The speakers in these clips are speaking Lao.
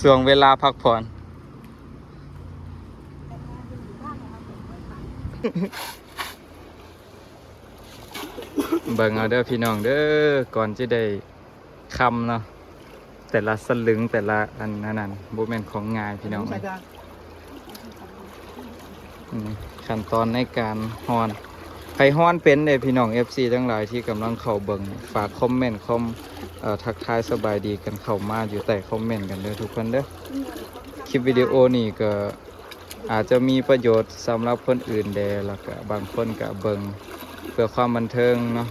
ຊ່ວງເວລາພັກຜ່ອນ. ເບິ່ງເອົາເດີພີ່ນ້ອງເດີ ກ່ອນຈະໄດ້ຄຳເນາະ ແຕ່ລະສະລຶງ ແຕ່ລະອັນນັ້ນ ບໍ່ແມ່ນຂອງງ່າຍພີ່ນ້ອງ. ອືມ ຂັ້ນຕອນໃນການຮ່ອນ ໃຜຮ່ອນເປັນເດ້ພີ່ນ້ອງ ເອັຟຊີ ທັງຫຼາຍທີ່ກຳລັງເຂົ້າເບິ່ງ ຝາກຄອມເມັນ ຄອມ ເອີ ທັກທາຍສະບາຍດີກັນເຂົ້າມາຢູ່ໃຕ້ຄອມເມັນກັນເດີທຸກຄົນເດີ. ຄລິບວິດີໂອນີ້ກໍອາດຈະມີປະໂຫຍດສຳລັບຄົນອື່ນແດ່ ແລ້ວກໍບາງຄົນກໍເບິ່ງເພື່ອຄວາມບັນເທີງເນາະ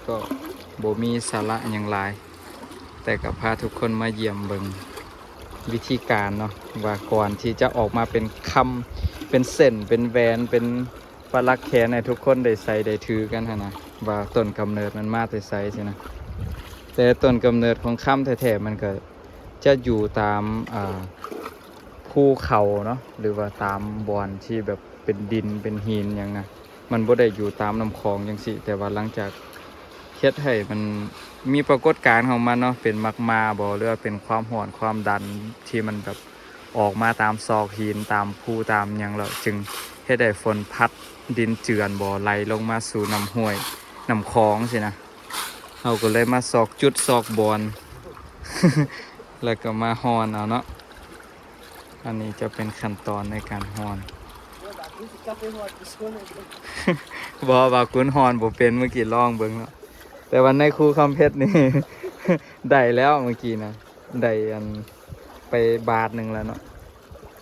ກໍບໍ່ມີສາລະຫຍັງຫຼາຍ ແຕ່ກໍພາທຸກຄົນມາຢ້ຽມເບິ່ງວິທີການເນາະ ວ່າກ່ອນທີ່ຈະອອກມາເປັນຄຳ ເປັນເສັ້ນ ເປັນແຫວນ ເປັນປະຫຼັກແຂນໃຫ້ທຸກຄົນໄດ້ໃສ່ໄດ້ຖືກັນຫັ້ນນະ ວ່າຕົ້ນກຳເນີດມັນມາແຕ່ໃສຊີ້ນະ. ແຕ່ຕົ້ນກຳເນີດຂອງຄຳແທ້ໆ ມັນກໍຈະຢູ່ຕາມ ອ່າ ພູເຂົາເນາະ ຫຼືວ່າຕາມບ່ອນທີ່ແບບເປັນດິນເປັນຫີນຫຍັງນະ ມັນບໍ່ໄດ້ຢູ່ຕາມນ້ຳຂອງຈັ່ງຊີ້. ແຕ່ວ່າຫຼັງຈາກເຮັດໃຫ້ມັນມີປາກົດການຂອງມັນເນາະ ເປັນມາກມາບໍ ຫຼືວ່າເປັນຄວາມຮ້ອນຄວາມດັນທີ່ມັນແບບອອກມາຕາມຊອກຫີນ ຕາມພູຕາມຫຍັງ ແລ້ວຈຶ່ງເຮັດໃຫ້ຝົນພັດດິນເຈື່ອນບໍ ໄຫຼລົງມາສູ່ນ້ຳຫ້ວຍນ້ຳຂອງຊີ້ນະ. ເຮົາກໍເລີຍມາຊອກຈຸດຊອກບ່ອນ ແລ້ວກໍມາຮ່ອນເອົາເນາະ. ອັນນີ້ຈະເປັນຂັ້ນຕອນໃນການຮ່ອນ. ບໍ່ ບ່າວກຸນຮ່ອນບໍ່ເປັນ ເມື່ອກີ້ລອງເບິ່ງເນາະ ແຕ່ວ່າໃນຄູຄຳເພັດນີ້ ໄດ້ແລ້ວເມື່ອກີ້ນະ ໄດ້ອັນໄປບາດໜຶ່ງແລ້ວເນາະ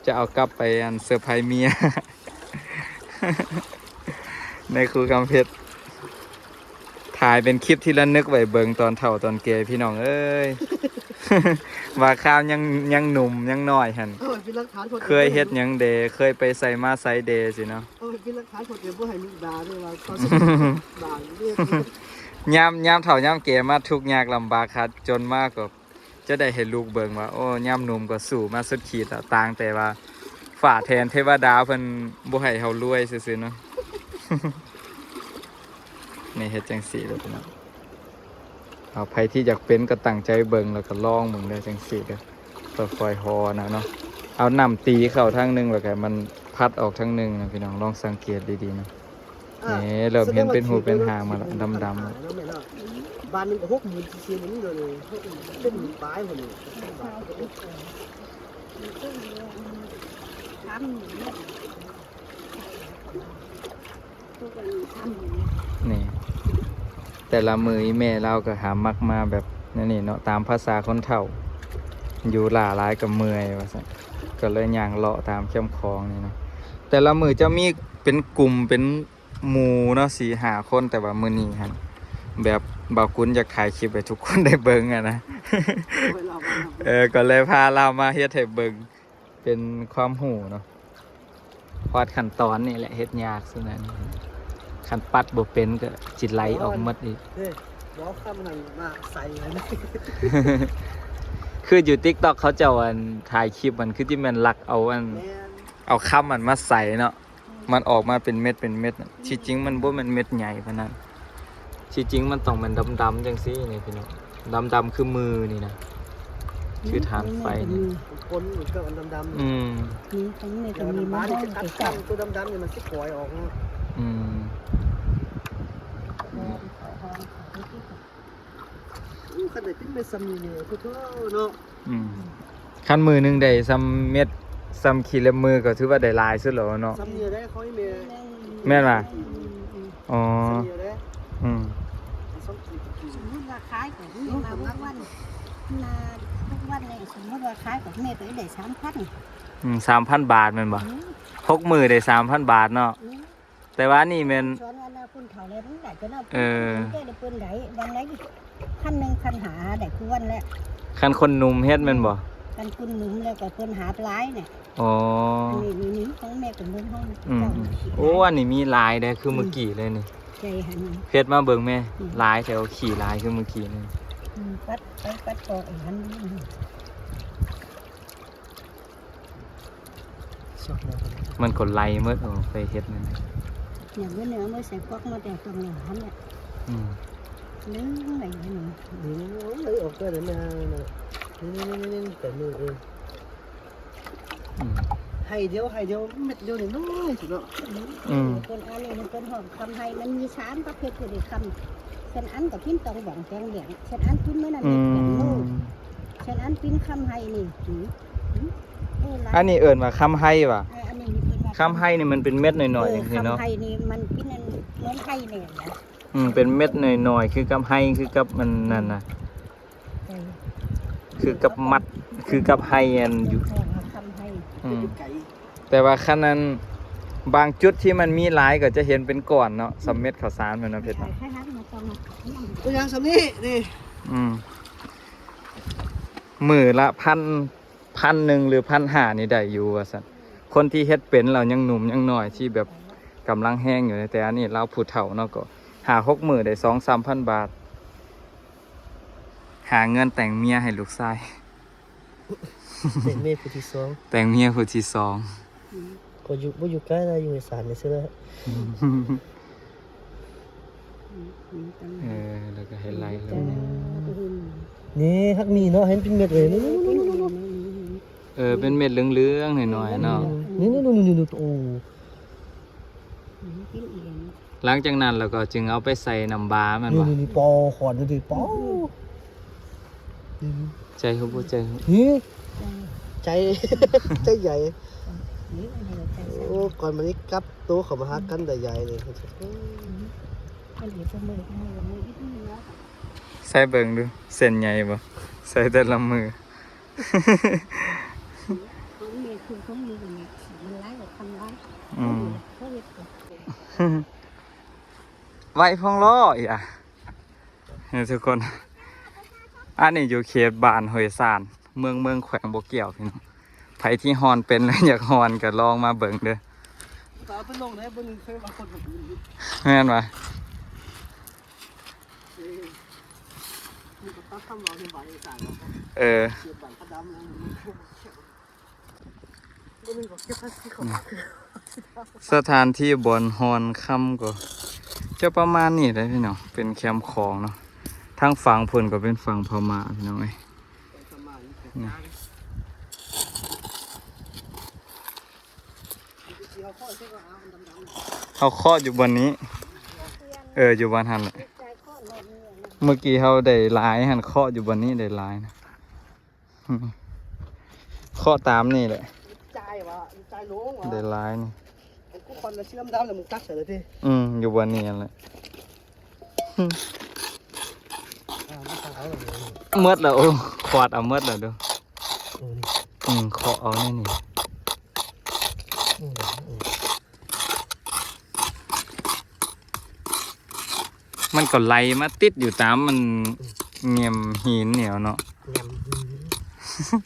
ຈະເອົາກັບໄປອັນເຊີໄພຣສ໌ເມຍ ໃນຄູຄຳເພັດ. ຖ່າຍເປັນຄລິບທີ່ລະນຶກໄວ້ເບິ່ງຕອນເຖົ້າຕອນແກ່ພີ່ນ້ອງເອີຍ ວ່າຄາວຍັງ ຍັງໜຸ່ມຍັງນ້ອຍຫັ້ນ ເອົາໄວ້ເປັນຫຼັກຖານ ເຄີຍເຮັດຫຍັງແດ່ ເຄີຍໄປໃສມາໃສແດ່ຊີ້ເນາະ ເອົາໄວ້ເປັນຫຼັກຖານ ເພາະຈະບໍ່ໃຫ້ລູກດ່າເດ້ວ່າເຂົາຊິດ່າຢູ່ເດ້. ຍາມ ຍາມເຖົ້າຍາມແກ່ມາທຸກຍາກລຳບາກຂາດຈົນມາກໍ ຈະໄດ້ໃຫ້ລູກເບິ່ງວ່າ ໂອ້ ຍາມໜຸ່ມກໍສູ້ມາສຸດຂີດແລ້ວ ຕ່າງແຕ່ວ່າຝາແທນເທວະດາເພິ່ນບໍ່ໃຫ້ເຮົາລວຍຊື່ໆເນາະ. ນີ້ເຮັດຈັ່ງຊີ້ເດີພີ່ນ້ອງ ເອົາ ໃຜທີ່ຢາກເປັນກໍຕັ້ງໃຈເບິ່ງ ແລ້ວກໍລອງເບິ່ງເດີ ຈັ່ງຊີ້ເດີ ຄ່ອຍໆຫໍ່ນະເນາະ ເອົານ້ຳຕີເຂົ້າທາງໜຶ່ງ ແລ້ວກໍໃຫ້ມັນພັດອອກທາງໜຶ່ງນະພີ່ນ້ອງ ລອງສັງເກດດີໆນະ. ອ່າ ນີ້ເລີ່ມເຫັນເປັນຮູເປັນຮ່າງມາແລ້ວ ດຳໆ ເນາະແມ່ເນາະ ບາດໜຶ່ງກໍຫົກໝື່ນ ສີ່ໝື່ນ ດຽວນີ້ເປັນໝື່ນປາຍພຸ້ນນີ້. ນີ້ ແຕ່ລະມື້ອີ່ແມ່ລາວກໍຫາມັກມາແບບແນວນີ້ເນາະ ຕາມພາສາຄົນເຖົ້າ ຢູ່ຫຼ້າຫຼາຍກໍເມື່ອຍວ່າຊັ້ນ ກໍເລີຍຍ່າງເລາະຕາມແຄມຂອງນີ້ເນາະ. ແຕ່ລະມື້ຈະມີເປັນກຸ່ມເປັນ ໝູ່ເນາະ ສີ່ຫ້າຄົນ ແຕ່ວ່າມື້ນີ້ຫັ້ນ ແບບບ່າວກຸນຢາກຖ່າຍຄລິບໃຫ້ທຸກຄົນໄດ້ເບິ່ງຫັ້ນນະ ເອີ ກໍເລີຍພາລາວມາເຮັດໃຫ້ເບິ່ງ ເປັນຄວາມຮູ້ເນາະ. ຮອດຂັ້ນຕອນນີ້ແຫຼະເຮັດຍາກສຸດນັ້ນ ຄັນປັດບໍ່ເປັນກໍຊິໄຫຼອອກໝົດອີກ. ເອີ ບໍ່ເອົາຄຳຫັ້ນມາໃສ່ ຄືຢູ່ຕິກຕັອກເຂົາເຈົ້າອັນ ຖ່າຍຄລິບມັນຄືຊິແມ່ນລັກເອົາອັນ ແມ່ນ ເອົາຄຳອັນມາໃສ່ເນາະ. ມັນອອກມາເປັນເມັດເປັນເມັດນະ ທີ່ຈິງມັນບໍ່ແມ່ນເມັດໃຫຍ່ປານນັ້ນ ທີ່ຈິງມັນຕ້ອງແມ່ນດຳໆຈັ່ງຊີ້ນີ້ພີ່ນ້ອງ ດຳໆຄືມືນີ້ນະ ຄືຖ່ານໄຟນີ້ ຄົນກັບອັນດຳໆ ອືມ ມີຂອງແມ່ກໍມີ ມັນຈະຕັດ ຕົວດຳໆນີ້ມັນຊິປ່ອຍອອກເນາະ ອືມ. ໂອ້ ຄັນໄດ້ເປັນເມັດສ່ຳນີ້ນີ້ ໂອ້ໂທເນາະ ອືມ ຄັນມື້ໜຶ່ງໄດ້ສ່ຳເມັດສ່ຳຂີ້ເລັບມື ກໍຖືວ່າໄດ້ຫຼາຍສຸດແລ້ວເນາະ ສ່ຳນີ້ແຫຼະ ຂອງອີ່ແມ່ ແມ່ນຫວາ? ອືມ ອໍ ສ່ຳນີ້ແຫຼະ ອືມ ສົມມຸດວ່າຂາຍກໍມີມາທຸກວັນ ມາທຸກວັນນີ້ ສົມມຸດວ່າຂາຍກໍແມ່ກໍໄດ້ສາມພັນ ອືມ ສາມພັນບາດແມ່ນບໍ່? ອືມ ຫົກມື້ໄດ້ສາມພັນບາດເນາະ ອືມ. ແຕ່ວ່ານີ້ແມ່ນ ສອນວ່ານາຄົນເຖົ້າແລ້ວມັນໄດ້ກໍນຳ ເອີ ແກ່ໄດ້ເພິ່ນໄດ້ວັນລະພັນໜຶ່ງ ພັນຫ້າ ໄດ້ຄືວັນແຫຼະ ຄັນຄົນໜຸ່ມເຮັດແມ່ນບໍ່? ຄັນຄົນໜຸ່ມແລ້ວກໍເພິ່ນຫາບຫຼາຍນີ້ ອໍ ອັນນີ້ ນີ້ຂອງແມ່ກໍເບິ່ງຂອງ ອືມ ເຈົ້າ ໂອ້ ອັນນີ້ມີຫຼາຍເດ້ ຄືມື້ກີ້ເລີຍນີ້ ໃຈຫັ້ນ ເຮັດມາເບິ່ງແມ່ ອືມ ຫຼາຍແທ້ ຂີ້ຫຼາຍຄືມື້ກີ້ເລີຍ ອືມ ປັດໄປປັດອອກ ອັນນັ້ນ ມັນກໍໄຫຼໝົດ ໂອ້ ໄປເຮັດນັ້ນ ຢ່າງນີ້ເອົາມາໃສ່ກອກມາແຕ່ຕອນນັ້ນແຫຼະ ອືມ ເລີຍໄຫຼນີ້ ນີ້ ໂອ້ຍ ອອກໄປແລ້ວນະ ນີ້ ນີ້ ແປດມື້ ເອີ. ອືມ ໄຮ່ດຽວ ໄຮ່ດຽວ ເມັດດຽວນ້ອຍໆ ຊິເນາະ. ອືມ ອືມ ເພິ່ນອັນນີ້ເພິ່ນຮ້ອງຄຳໄຮ່ ມັນມີສາມປະເພດຢູ່ໃນຄຳ ເຊັ່ນອັນກໍພິນຕອງບອງແຕງແດງ ເຊັ່ນອັນພິນມື້ນັ້ນ ອືມ ເຮັດແບບໂນ້ ເຊັ່ນອັນພິນຄຳໄຮ່ນີ້ ອືມ ອືມ ເອີ ອັນນີ້ເອີ້ນວ່າຄຳໄຮ່ຫວາ? ເອີ ອັນນີ້ເອີ້ນວ່າຄຳໄຮ່ນີ້ ມັນເປັນເມັດນ້ອຍໆ ເອີ ຈັ່ງຊີ້ເນາະ. ຄຳໄຮ່ນີ້ມັນເປັນອັນເໝືອນໄຮ່ແດ່ນະ. ອືມ ເປັນເມັດນ້ອຍໆ ຄືກັບໄຮ່ ຄືກັບມັນນັ້ນນະ ເອີ ຄືກັບມັດ ຄືກັບໄຮ່ອັນຢູ່ ເອີ ຄຳໄຮ່ ອືມ ແຕ່ວ່າຄັນອັນບາງຈຸດທີ່ມັນມີຫຼາຍກໍຈະເຫັນເປັນກ້ອນເນາະ ສ່ຳເມັດເຂົ້າສານແມ່ນບໍ່ເພັດເນາະ? ເປັນຫຍັງສ່ຳນີ້ນີ້? ອືມ ມື້ລະພັນ ພັນໜຶ່ງ ຫຼື ພັນຫ້າ ນີ້ໄດ້ຢູ່ວ່າຊັ້ນ. ຄົນທີ່ເຮັດເປັນແລ້ວຍັງໜຸ່ມຍັງນ້ອຍ ທີ່ແບບກຳລັງແຮງຢູ່ ແຕ່ອັນນີ້ລາວຜູ້ເຖົ້າເນາະ ກໍຫ້າຫົກມື້ໄດ້ສອງສາມພັນບາດ ຫາເງິນແຕ່ງເມຍໃຫ້ລູກຊາຍ. ແຕ່ງເມຍຜູ້ທີສອງ ແຕ່ງເມຍຜູ້ທີສອງ. ອືມ ກໍຢູ່ ບໍ່ຢູ່ໃກ້ລະ ຢູ່ໃນສານນີ້ຊື່ລະ. ອືມ ເອີ ແລ້ວກໍເຮັດໄລ່ລົງ ອືມ ນີ້ ຮັກມີເນາະ ເຫັນເປັນເມັດເລີຍ ນີ້ ເອີ ເປັນເມັດເຫຼືອງໆ ນ້ອຍໆ ເນາະ ນີ້ໆ ໂອ້ ຫຼັງຈາກນັ້ນແລ້ວກໍຈຶ່ງເອົາໄປໃສ່ນ້ຳບາແມ່ນບໍ່? ນີ້ໆ ປໍ ຂອນດູດິ ປໍ ໃຈເຮົາບໍ່ ໃຈເຮົາ ໃຈ ໃຈໃຫຍ່. ໂອ້ ກ່ອນມັນນີ້ກັບໂຕເຂົ້າມາຫາກັນໄດ້ໃຫຍ່ເລີຍ. ໃສ່ເບິ່ງດູ ເສັ້ນໃຫຍ່ບໍ່? ໃສ່ແຕ່ລະມື້ ຂອງແມ່ຄືຂອງລູກນີ້ ມັນຫຼາຍກວ່າຄຳຫຼາຍ. ອືມ ເຂົາເຮັດ ໄວພອງລ້ອອີກອະ ນີ້ທຸກຄົນ ອັນນີ້ຢູ່ເຂດບ້ານຫ້ວຍຊານ ເມືອງ ເມືອງແຂວງບໍ່ແກ້ວ ພີ່ນ້ອງ. ໃຜທີ່ຮ່ອນເປັນ ຫຼື ຢາກຮ່ອນກໍລອງມາເບິ່ງເດີ. ແມ່ນຫວາ? ເອີ ສະຖານທີ່ບ່ອນຮ່ອນຄຳກໍຈະປະມານນີ້ແຫຼະພີ່ນ້ອງ ເປັນແຄມຂອງເນາະ. ທາງຝັ່ງພຸ້ນກໍເປັນຝັ່ງພະມ້າພີ່ນ້ອງເອີຍ. ເຮົາເຄາະຢູ່ບ່ອນນີ້ ເອີ ຢູ່ບ່ອນຫັ້ນແຫຼະ. ເມື່ອກີ້ເຮົາໄດ້ຫຼາຍຫັ້ນ ເຄາະຢູ່ບ່ອນນີ້ໄດ້ຫຼາຍນະ. ເຄາະຕາມນີ້ແຫຼະ ຈ່າຍຫວາ? ຈ່າຍລົງຫວາ? ໄດ້ຫຼາຍນີ້ ກູຄວັນລະຊິດຳໆ ແລ້ວມຶງຕັກໃສ່ເລີຍຕິ. ອືມ ຢູ່ບ່ອນນີ້ຫັ້ນແຫຼະ. ອ່າ ມັນຕັກເອົາແລ້ວ ໝົດແລ້ວ. ໂອ້ ຄວາດເອົາໝົດແລ້ວເດີ. ເອີ ນີ້ ອືມ ເຄາະເອົາແນ່ນີ້. ອືມ ອືມ ມັນກໍໄຫຼມາຕິດຢູ່ຕາມມັນ ອືມ ແງ່ມຫີນນີ້ເນາະ. ແງ່ມຫີນ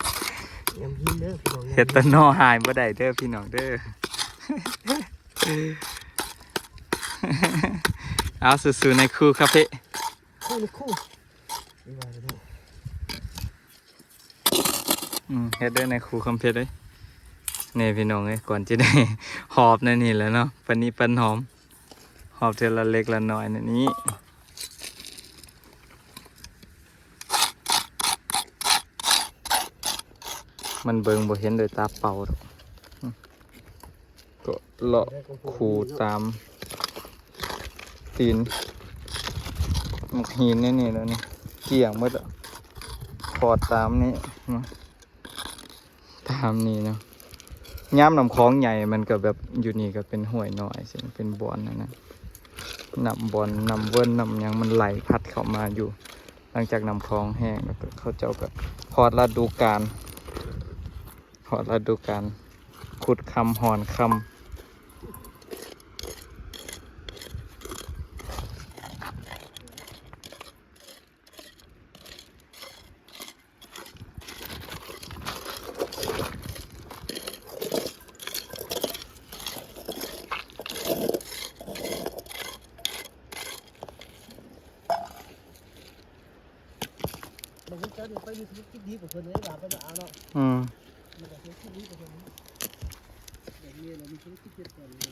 ແງ່ມຫີນເດີພີ່ນ້ອງ. ເຮັດຕະໜໍ່ຫາຍບໍ່ໄດ້ເດີພີ່ນ້ອງເດີ. ເອົາ ສູ້ໆ ໃນຄູຄາເຟ ຄູໃນຄູ. ອືມ ເຮັດເດີນາຍຄູຄຳເພັດເອີຍ. ນີ້ພີ່ນ້ອງເອີຍ ກ່ອນຈະໄດ້ຫອບແນວນີ້ແຫຼະເນາະ ປະນີປະນອມ ຫອບເທື່ອລະເລັກລະນ້ອຍແນວນີ້. ມັນເບິ່ງບໍ່ເຫັນດ້ວຍຕາເປົ່າດອກ. ກໍເລາະຂູດຕາມຕີນໝາກຫີນໃນນີ້ແລ້ວນີ້ ກ້ຽງໝົດແລ້ວ. ຂອດຕາມນີ້ມາ ຕາມນີ້ເນາະ. ຍາມນ້ຳຂອງໃຫຍ່ມັນກໍແບບ ຢູ່ນີ້ກໍເປັນຫ້ວຍນ້ອຍ ເປັນບ່ອນນັ້ນນະ ນ້ຳບ່ອນ ນ້ຳເວີນ ນ້ຳຫຍັງມັນໄຫຼພັດເຂົ້າມາຢູ່. ຫຼັງຈາກນ້ຳຂອງແຫ້ງແລ້ວກໍ ເຂົາເຈົ້າກໍຮອດລະດູການ ຮອດລະດູການຂຸດຄຳ ຮ່ອນຄຳ. ບາງຄົນເຈົ້ານີ້ໄປມີທຸລະກິດດີກວ່າເພິ່ນເດ້ ວ່າໄປມາເອົາເນາະ. ອືມ ມັນກໍທຸລະກິດດີກວ່າເພິ່ນເດ້ ແບບນີ້ລະມີທຸລະກິດເຮັດກ່ອນເລີຍ.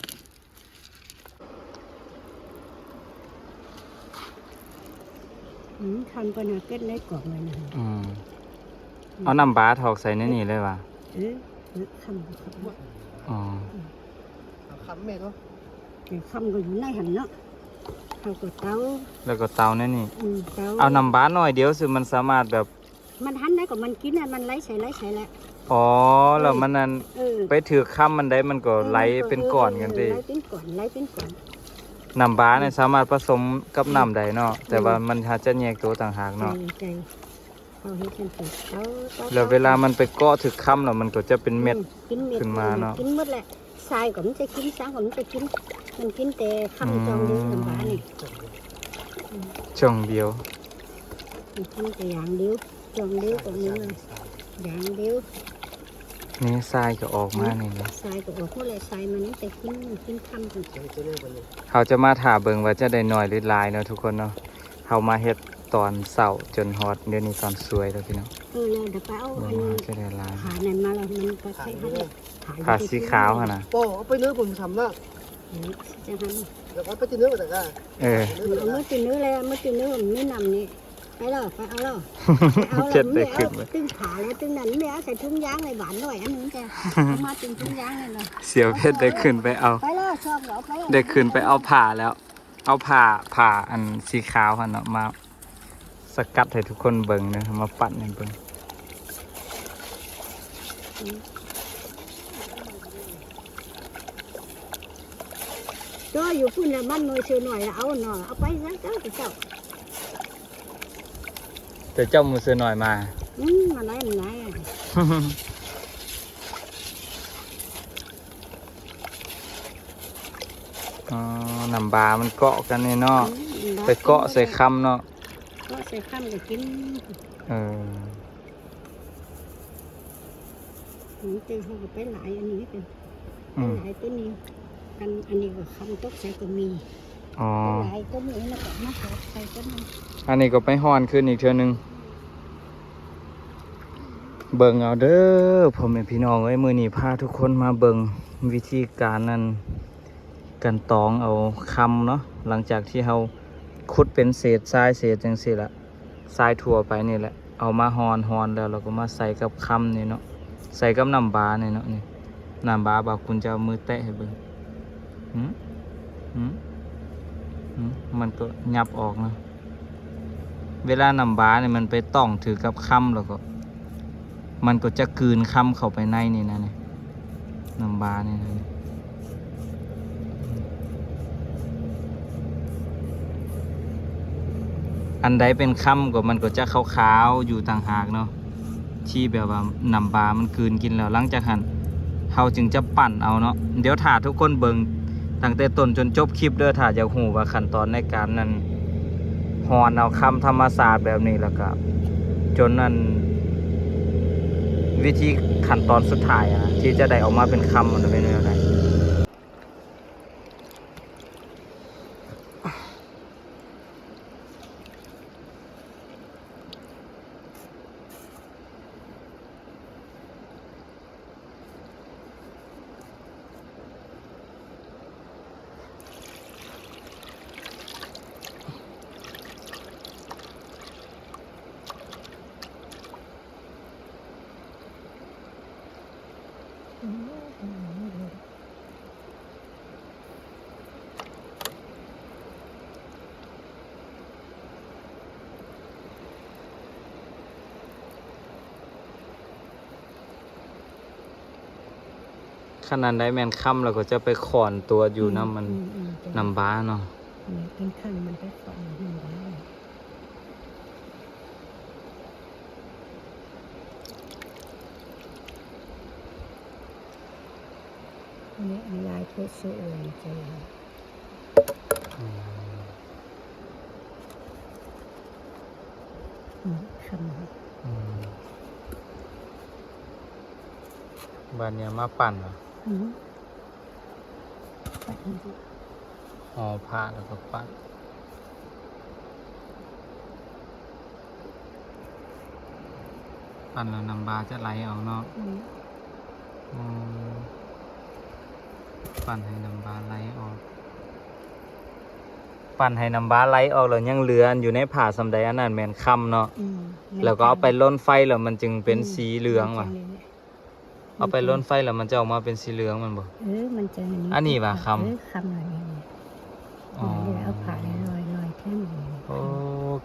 ອືມ ຄັນເພິ່ນຫາເກັບໃນກອກໄວ້ນະ. ອືມ ເອົານ້ຳບາຖອກໃສ່ໃນນີ້ເລີຍວ່າ. ເອີ ເນາະ ຄ່ຳກໍຄ່ຳ ອໍ ຄ່ຳແມ່ນເນາະ ແຕ່ຄ່ຳກໍຢູ່ໃນຫັ້ນເນາະ ເຮົາກໍເຕົາ ແລ້ວກໍເຕົາໃນນີ້ ອືມ ເຕົາ ເອົານ້ຳບາໜ້ອຍດຽວ ຊຶ່ງມັນສາມາດແບບ ມັນຫັ້ນໄດ້ກໍມັນກິນ ມັນໄຫຼໃສ່ໄຫຼໃສ່ແຫຼະ ອໍ ແລ້ວມັນນັ້ນ ເອີ ໄປຖືກຄ່ຳມັນໄດ້ ມັນກໍໄຫຼເປັນກ້ອນກັນຕິ ເອີ ໄຫຼເປັນກ້ອນ ໄຫຼເປັນກ້ອນ ນ້ຳບານີ້ສາມາດປະສົມກັບນ້ຳໄດ້ເນາະ ອືມ ແຕ່ວ່າມັນຫາຈະແຍກໂຕຕ່າງຫາກເນາະ ໃຊ່ ໃຊ່ ເຮົາເຮັດຈັ່ງຊີ້ ເອົາ ແລ້ວເວລາມັນໄປເກາະຖືກຄ່ຳແລ້ວ ມັນກໍຈະເປັນເມັດ ອືມ ຂຶ້ນມາເນາະ ກິນໝົດແຫຼະ ຊາຍກໍມັນຈະກິນ ສັງກໍມັນຈະກິນ ມັນກິນແຕ່ຄ່ຳ ອືມ ຊ່ອງດຽວ ນ້ຳບານີ້ ອືມ ຊ່ອງດຽວ ມັນກິນແຕ່ຢ່າງດຽວ ຊ່ອງດຽວກໍມີ ຢ່າງດຽວ ນີ້ຊາຍກໍອອກມານີ້ນະ ຊາຍກໍອອກໝົດແຫຼະ ຊາຍມັນຈະກິນ ມັນກິນຄ່ຳ ເຮົາຈະມາຖ້າເບິ່ງວ່າຈະໄດ້ໜ້ອຍຫຼືຫຼາຍເນາະທຸກຄົນເນາະ ເຮົາມາເຮັດຕອນເຊົ້າຈົນຮອດດຽວນີ້ຕອນສວຍແລ້ວພີ່ນ້ອງ ເອີ ແລ້ວດຽວໄປເອົາ ເບິ່ງວ່າເຮົາຈະໄດ້ຫຼາຍ ຂານັ້ນມາແລ້ວ ມັນກໍໃສ່ຫັ້ນ ຂາສີຂາວຫັ້ນນະ ບໍ່ ເອົາໄປເນີ ຜົມສຳເນາະ ອືມ ຈັ່ງຊັ້ນ ແລ້ວກໍໄປຕິເນີ ແຕ່ກໍ ເອີ ເອົາມາຕິເນີແລ້ວ ມາຕິເນີ ມີນ້ຳນີ້ ໄປເລີຍ ໄປເອົາເລີຍ ໄປເອົາເລີຍ ເພັດໄດ້ຂຶ້ນໄປ ຕຶງຂາແລ້ວ ຕຶງນັ້ນ ແມ່ເອົາໃສ່ຖົງຢາງໄວ້ ບາດໜ້ອຍອັນນີ້ ມັນຈະເອົາມາເປັນຖົງຢາງນີ້ນະ ສຽວເພັດໄດ້ຂຶ້ນໄປເອົາ ໄປເລີຍ ຊອບເອົາໄປ ໄດ້ຂຶ້ນໄປເອົາຜ້າແລ້ວ ເອົາຜ້າ ຜ້າອັນສີຂາວຫັ້ນເນາະ ມາສະກັດໃຫ້ທຸກຄົນເບິ່ງເດີ ມາປັ້ນໃຫ້ເບິ່ງ ກໍຢູ່ພຸ້ນລະ ມັນໜ່ວຍຊື່ໜ່ອຍ ເອົາເນາະ ເອົາໄປຊະເຈົ້າ ເຈົ້າ ແຕ່ເຈົ້າໝູ່ເສືອນ້ອຍມາ ອືມ ມາໄດ້ ມາໄດ້ ອໍ ນ້ຳບາມັນເກາະກັນນີ້ເນາະ ອືມ ໄປເກາະໃສ່ຄຳເນາະ ເກາະໃສ່ຄຳກໍກິນ ເອີ ອືມ ແຕ່ເຮົາກໍໄປຫຼາຍອັນນີ້ ອືມ ຫຼາຍຕົວນີ້ ອັນ ອັນນີ້ກໍຄຳຕົກໃສ່ກໍມີ ອໍ ຫຼາຍຕົວນີ້ ແລ້ວກໍມາຫາໃສ່ຕົວນັ້ນ ອັນນີ້ກໍໄປຮ່ອນຄືນອີກເທື່ອໜຶ່ງ ເບິ່ງເອົາເດີພໍ່ແມ່ພີ່ນ້ອງເອີຍ ມື້ນີ້ພາທຸກຄົນມາເບິ່ງວິທີການນັ້ນ ການຕອງເອົາຄຳເນາະ ຫຼັງຈາກທີ່ເຮົາຂຸດເປັນເສດຊາຍເສດຈັ່ງຊີ້ລະ ຊາຍທົ່ວໄປນີ້ແຫຼະ ເອົາມາຮ່ອນ ຮ່ອນແລ້ວ ແລ້ວກໍມາໃສ່ກັບຄຳນີ້ເນາະ ໃສ່ກັບນ້ຳບານີ້ເນາະ ນີ້ ນ້ຳບາ ບ່າວກຸນຈະເອົາມືແຕະໃຫ້ເບິ່ງ ຫືມ ຫືມ ຫືມ ມັນກໍຫຍັບອອກເນາະ ເວລານ້ຳບານີ້ມັນໄປຕ້ອງຖືກກັບຄຳ ແລ້ວກໍ ມັນກໍຈະກືນຄຳເຂົ້າໄປໃນນີ້ນະ ນີ້ ນ້ຳບານີ້ນະ ອັນໃດເປັນຄຳກໍມັນກໍຈະຂາວໆຢູ່ຕ່າງຫາກເນາະ ທີ່ແບບວ່ານ້ຳບາມັນກືນກິນແລ້ວ ຫຼັງຈາກຫັ້ນເຮົາຈຶ່ງຈະປັ້ນເອົາເນາະ ດຽວຖ້າທຸກຄົນເບິ່ງຕັ້ງແຕ່ຕົ້ນຈົນຈົບຄລິບເດີ ຖ້າຢາກຮູ້ວ່າຂັ້ນຕອນໃນການນັ້ນ ຮ່ອນເອົາຄຳທຳມະຊາດແບບນີ້ ແລ້ວກະຈົນອັນ ວິທີຂັ້ນຕອນສຸດທ້າຍນະ ທີ່ຈະໄດ້ອອກມາເປັນຄຳ ມັນຈະເປັນແນວໃດ. ຄັນອັນໃດແມ່ນຄຳ ແລ້ວກໍຈະໄປຂ້ອນຕົວຢູ່ນຳ ອືມ ອັນ ອືມ ອືມ ຈ້ະ ນ້ຳບາເນາະ ແມ່ນ ເປັນຄຳມັນໄປຂ້ອນນ້ຳບາ. ອັນນີ້ອັນລາຍໂພດໂຊໂອນີ້ຈ້ະ ອືມ ອືມ ຄຳ ອືມ ບາດນີ້ເອົາມາປັ້ນຫວາ? ອືມ ປັ້ນ ຫໍ່ຜ້າແລ້ວກໍປັ້ນ. ປັ້ນແລ້ວນ້ຳບາຈະໄຫຼອອກເນາະ. ອືມ ອໍ ປັ້ນໃຫ້ນ້ຳບາໄຫຼອອກ ປັ້ນໃຫ້ນ້ຳບາໄຫຼອອກ ແລ້ວຍັງເຫຼືອອັນຢູ່ໃນຜ້າສ່ຳໃດ ອັນນັ້ນແມ່ນຄຳເນາະ. ອືມ ແລ້ວກໍເອົາໄປລົນໄຟ ແລ້ວມັນຈຶ່ງເປັນ ອືມ ສີເຫຼືອງຫວາ? ມັນຈຶ່ງ ເອົາໄປລົນໄຟແລ້ວມັນຈະອອກມາເປັນສີເຫຼືອງແມ່ນບໍ່? ເອີ ມັນຈະ ອັນນີ້ຫວາຄຳ? ເອີ ຄຳອັນນີ້. ອໍ ເອົາຜ້າລອຍໆແທນ. ໂອ້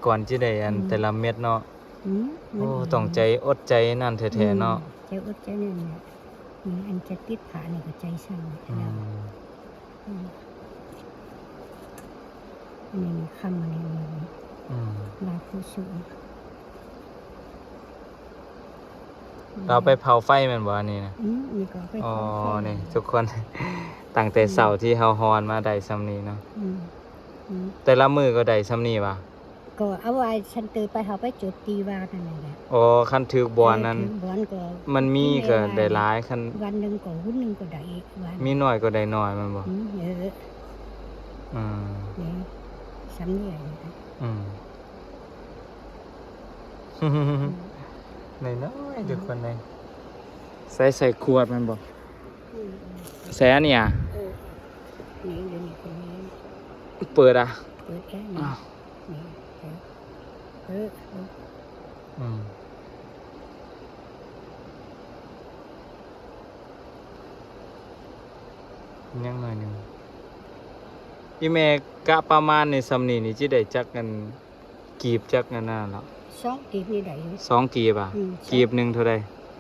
ກ່ອນຈະໄດ້ອັນ ອືມ ແຕ່ລະເມັດເນາະ. ອືມ ໂອ້ ມັນ ຕ້ອງໃຈອົດໃຈນັ້ນແທ້ໆເນາະ. ອືມ ໃຈອົດໃຈນັ້ນແຫຼະ. ນີ້ ອັນຈະຕິດຜ້ານີ້ກໍໃຈສັ່ນ. ອືມ ອືມ ອັນນີ້ຄຳ ອັນນີ້ ອືມ ລາຄູຊຸ. ລາວໄປເຜົາໄຟແມ່ນບໍ່ອັນນີ້ນະ? ອືມ ນີ້ກໍໄປ ອໍ ເຜົາໄຟ. ນີ້ທຸກຄົນ ອືມ ຕັ້ງແຕ່ເຊົ້າທີ່ເຮົາຮອນມາໄດ້ຊ່ຳນີ້ເນາະ. ອືມ ອືມ ແຕ່ລະມື້ກໍໄດ້ຊ່ຳນີ້ຫວາ? ກໍເອົາໄວ້ຊັ້ນ ຕື່ໄປ ເຮົາໄປຈຸດຕີວ່ານັ້ນແຫຼະ. ອໍ ຄັນຖືກບ່ອນນັ້ນ ເອີ ຖືກບ່ອນກໍ ມັນມີກໍໄດ້ຫຼາຍ ຄັນວັນໜຶ່ງກໍ ຫຸນໜຶ່ງກໍໄດ້ອີກ ມີໜ້ອຍກໍໄດ້ໜ້ອຍແມ່ນບໍ່? ອືມ ເອີ ອືມ ນີ້ ຊ່ຳນີ້. ອືມ ອືມ ນ້ອຍໆ ອືມ ທຸກຄົນເອີຍ. ໃສ່ ໃສ່ຂວດແມ່ນບໍ່? ອືມ ໃສ່ອັນນີ້ອະ? ເອີ ນີ້ ດຽວນີ້ຄົນນີ້ ເປີດອະ? ເປີດແຄ່ນີ້ ອ້າວ ນີ້ ເອີ ເອີ ອືມ ຍັງໜ້ອຍໜຶ່ງ. ອີ່ແມ່ ກະປະມານນີ້ ຊ່ຳນີ້ນີ້ ຊິໄດ້ຈັກອັນ ກີບຈັກອັນນັ້ນເນາະ? ສອງກີບນີ້ໄດ້ຢູ່. ສອງກີບອະ? ອືມ ກີບໜຶ່ງເທົ່າໃດ?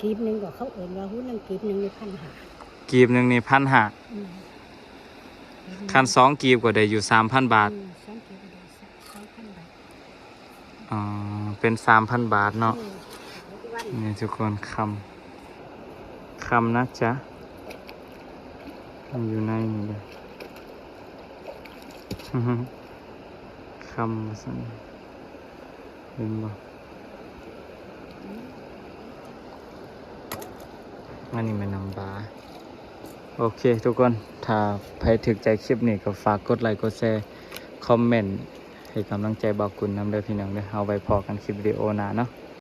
ກີບໜຶ່ງກໍເຂົາເອີ້ນວ່າ ຫຸນໜຶ່ງກີບໜຶ່ງນີ້ພັນຫ້າ. ກີບໜຶ່ງນີ້ພັນຫ້າ. ອືມ ຄັນສອງກີບກໍໄດ້ຢູ່ສາມພັນບາດ. ອືມ ສອງກີບກໍໄດ້ສາມພັນບາດ. ອໍ ເປັນສາມພັນບາດເນາະ. ອືມ ນີ້ທຸກຄົນ ຄຳ ຄຳນະຈ໊ະ ມັນຢູ່ໃນນີ້ເດ້. ຄຳວ່າຊັ້ນ ເຫັນບໍ່? ອັນນີ້ແມ່ນນ້ຳບາ. ໂອເຄທຸກຄົນ ຖ້າໃຜຖືກໃຈຄລິບນີ້ກໍຝາກກົດໄລກົດແຊ ຄອມເມັນໃຫ້ກຳລັງໃຈບ່າວກຸນນຳເດີພີ່ນ້ອງເດີ. ເຮົາໄວ້ພໍ້ກັນຄລິບວິດີໂອໜ້າເນາະ.